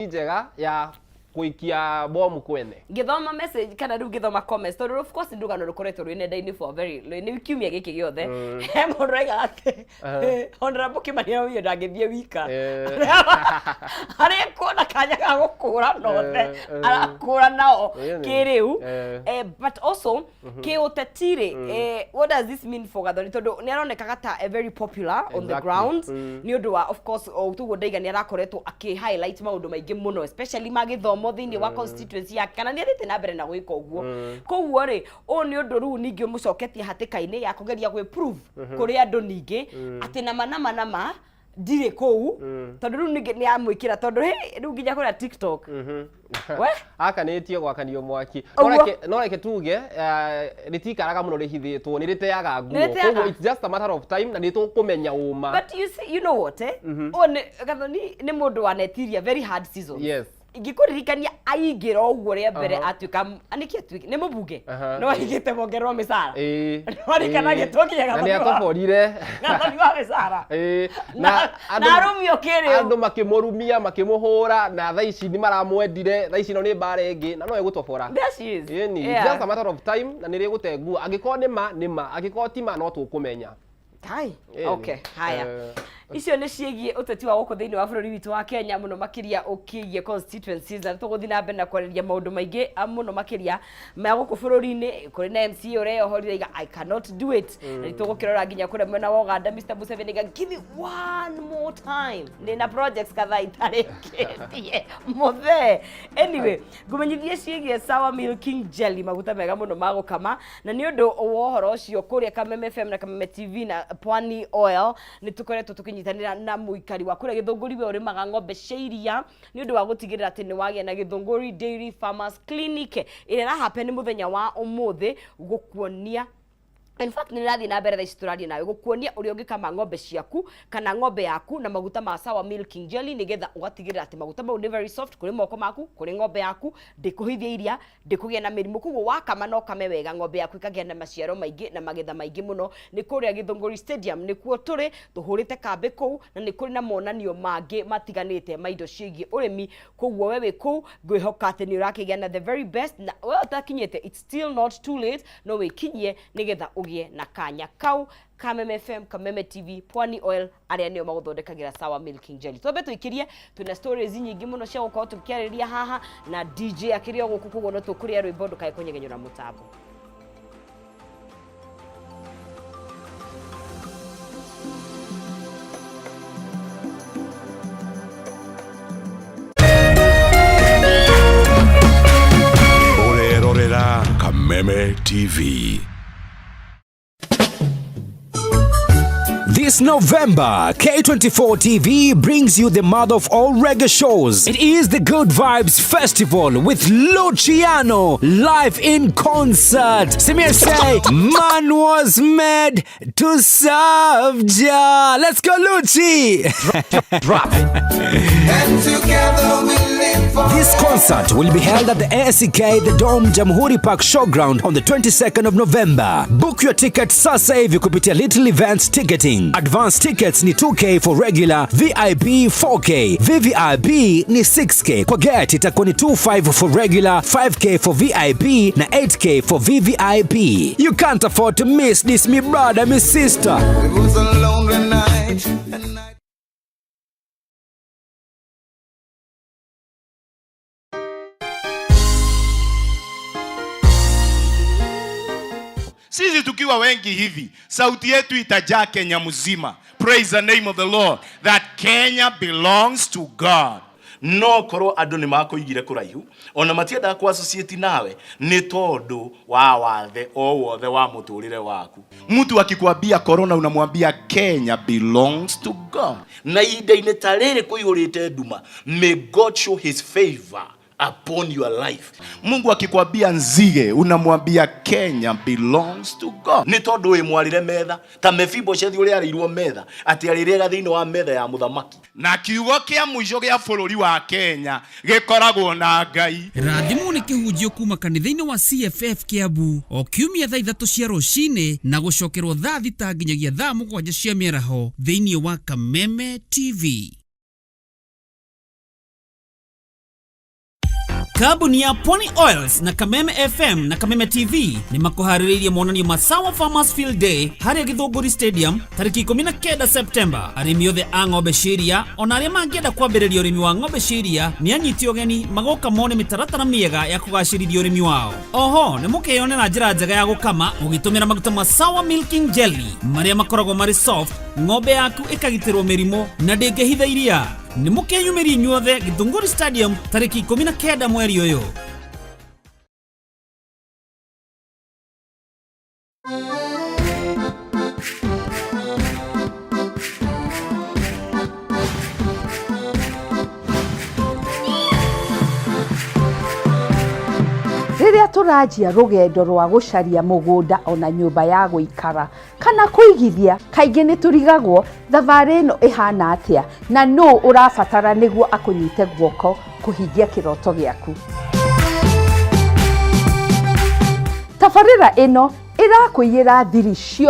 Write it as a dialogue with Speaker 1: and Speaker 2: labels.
Speaker 1: Njega ya gũikia bomu kwene.
Speaker 2: Ngĩthoma message kana rĩu ngĩthoma comments, tondũ of course nĩ rũgano rũkoretwo rwĩ nenda-inĩ for a very nĩ kiumia gĩkĩ gĩothe. He mũndũ ũraiga atĩ Honorable Kimani araugire ndangĩthiĩ wika. Harĩa kuona kanya ga gũkũra nothe arakũra nao. Kĩrĩu. But also kĩũteti rĩ, what does this mean for Gathoni, tondũ nĩ aronekaga ta a very popular on the ground nĩ ũndũ wa, of course, o tuguo ndaiga, nĩ arakoretwo akĩ highlight maũndũ maingĩ mũno, especially ma gĩthomo thĩinĩ wa constituency yake, kana nĩ athiĩte na mbere na gwĩka ũguo. Koguo rĩ, ũũ nĩ ũndũ rĩu ningĩ ũmũcoketie hatĩka-inĩ ya kũgeria gwĩ prove kũrĩ andũ ningĩ atĩ nama nama nama ndirĩ kũu, tondũ rĩu ningĩ nĩ amwĩkĩra, tondũ hey, rĩu nginya kũrĩa TikTok we
Speaker 1: Akanĩtie gwakanio mwaki.
Speaker 2: Ũguo.
Speaker 1: No reke tuge rĩtikaraga mũno rĩhithĩtwo, nĩ rĩteaga nguo.
Speaker 2: Nĩ rĩteaga.
Speaker 1: Koguo it's just a matter of time na nĩ tũkũmenya ũma.
Speaker 2: But you see, you know what, eh? Ũyũ nĩ Gathoni, nĩ mũndũ wanetiria very hard seasons. Ingĩkũririkania aingĩra ũguo rĩa mbere, atuĩka nĩkĩ, atuĩka nĩ mũbunge, no aigĩte mongererwo mĩcara. Nĩwarikana gĩtũkinya
Speaker 1: Na nĩ
Speaker 2: Gathoni
Speaker 1: atoborire.
Speaker 2: Gathoni wa mĩcara.
Speaker 1: Na
Speaker 2: na arumio kĩrĩu.
Speaker 1: Andũ makĩmũrumia, makĩmũhũra, na thaa ici nĩ maramwendire. Thaa ici ĩno nĩ mbara ĩngĩ na no ĩgũtobora.
Speaker 2: There she is.
Speaker 1: Ĩni, it's just a matter of time na nĩ rĩgũte nguo. Angĩkorwo nĩ ma nĩ ma, angĩkorwo ti ma, no tũkũmenya.
Speaker 2: Kai.
Speaker 1: Ĩni.
Speaker 2: Okay, haya. Icio nĩ ciĩgiĩ ũteti wa gũkũ thĩinĩ wa bũrũri witũ wa Kenya, mũno makĩria ũkĩgiĩ constituencies, na tũgũthiĩ na mbere na kwarĩrĩria maũndũ maingĩ mũno makĩria ma gũkũ bũrũri-inĩ. Kũrĩ na MCA ũreyohorire iga "I cannot do it", na nĩ tũgũkĩrora nginya kũrĩa mwena wa Uganda. Mr Museveni iga "Give me one more time, ndĩna projects kadhaa itarĩkĩtie mũthee". Anyway, ngũmenyithie ciĩgiĩ Sawa Milking Jelly, maguta mega mũno ma gũkama, na nĩ ũndũ wa ũhoro ũcio kũrĩa Kameme FM na Kameme TV na Pwani Oil nĩ tũkoretwo tũkĩnyitanĩra na mũikari wa kũrĩa Gĩthũngũri, we ũrĩmaga ng'ombe cia iria, nĩ ũndũ wa gũtigĩrĩra atĩ nĩ wagĩa na Gĩthũngũri Dairy Farmers Clinic ĩrĩa ĩrahappen mũthenya wa ũmũthĩ gũkuonia. In fact, nĩ rathiĩ na mbere thaa ici tũraria nawe, gũkuonia ũrĩa ũngĩkama ng'ombe ciaku kana ng'ombe yaku na maguta ma Sawa Milking Jelly, nĩgetha ũgatigĩrĩra atĩ maguta mau nĩ very soft kũrĩ moko maku, kũrĩ ng'ombe yaku, ndĩkũhithia iria, ndĩkũgĩa na mĩrimũ. Koguo wakama no kame wega, ng'ombe yaku ĩkagĩa na maciaro maingĩ na magetha maingĩ mũno. Nĩ kũrĩa Gĩthũngũri Stadium nĩkuo tũrĩ tũhũrĩte kambĩ kũu, na nĩ kũrĩ na monanio mangĩ matiganĩte ma indo ciĩgiĩ ũrĩmi. Koguo we wĩ kũu, ngwĩhoka atĩ nĩ ũrakĩgĩa na the very best, na we ũtakinyĩte, it's still not too late, no wĩkinyie nĩgetha ũgĩe na kanya kau. Kameme FM, Kameme TV, Pwani Oil, arĩa nĩo magũthondekagĩra Sawa Milking Jelly. Twambe tũikĩrie, twĩna stories nyingĩ mũno cia gũkorwo tũkĩarĩrĩria haha, na DJ akĩrĩ o gũkũ, koguo no tũkũrĩa rwĩmbo, ndũkae kũnyegenyũra mũtambo.
Speaker 3: Ũrerorera Kameme TV.
Speaker 4: This November, K24 TV brings you the mother of all reggae shows. It is the Good Vibes Festival with Luciano live in concert. Samir say, man was made to serve Jah. Let's go, Lucci.
Speaker 3: Drop it.
Speaker 5: And together we live for
Speaker 4: This concert will be held at the ACK The Dome, Jamhuri Park Showground on the 22nd of November. Book your ticket sasa hivi kupitia Little Events Ticketing. Advance tickets ni 2K for regular, VIP 4K, VVIP ni 6K. Kwa gate itakuwa ni 25 for regular, 5K for VIP na 8K for VVIP. You can't afford to miss this, me brother, me sister.
Speaker 5: It was a lonely night, and I
Speaker 6: Sisi tukiwa wengi hivi, sauti yetu itajaa Kenya mzima. Praise the name of the Lord that Kenya belongs to God. No korwo andũ nĩ makũigire kũraihu, ona matiendaga kũ associate nawe nĩ tondũ wa wathe o wothe wa mũtũrĩre waku. Mtu akikwambia corona, unamwambia Kenya belongs to God. Na ihinda-inĩ ta rĩrĩ kũihũrĩte nduma, may God show his favor upon your life. Mungu akikwambia nzige, unamwambia Kenya belongs to God. Nĩ tondũ wĩ mwarĩre metha ta Mefiboshethi ũrĩa arĩirwo metha, atĩ arĩrĩaga thĩinĩ wa metha ya mũthamaki. Na kiugo kĩa mũico gĩa bũrũri wa Kenya gĩkoragwo na Ngai.
Speaker 7: Rathimwo nĩ kĩhunjio kuma kanitha-inĩ wa CFF Kiambu o kiumia thaa 3 cia rũcinĩ na gũcokerwo thaa 6 nginyagia thaa 7 cia mĩaraho thĩinĩ wa Kameme TV. Kambuni ya Pwani Oils na Kameme FM na Kameme TV nĩ makũharĩrĩirie monanio ma Sawa Farmers Field Day harĩa Gĩthũngũri Stadium tarĩki 19 Septemba. Arĩmi othe a ng'ombe cia iria ona arĩa mangĩenda kwambĩrĩria ũrĩmi wa ng'ombe cia iria nĩ anyiti ũgeni magoka mone mĩtaratara mĩega ya kũgacĩrithia ũrĩmi wao. Oho nĩ mũkeyonera njĩra njega ya gũkama ũgĩtũmĩra maguta ma Sawa Milking Jelly marĩa makoragwo marĩ soft, ng'ombe yaku ĩkagitĩrwo mĩrimũ na ndĩngĩhitha iria. Nĩ mũkeyumĩria inyuothe Gĩthũngũri Stadium tarĩki 19 mweri ũyũ.
Speaker 8: Rĩrĩa tũranjia rũgendo rwa gũcaria mũgũnda ona nyũmba ya gũikara kana kũigithia, kaingĩ nĩ tũrigagwo thabarĩ ĩno ĩhana atĩa na nũ ũrabatara nĩguo akũnyite guoko kũhingia kĩroto gĩaku. Tabarĩra ĩno ĩrakũiyĩra thiri cio.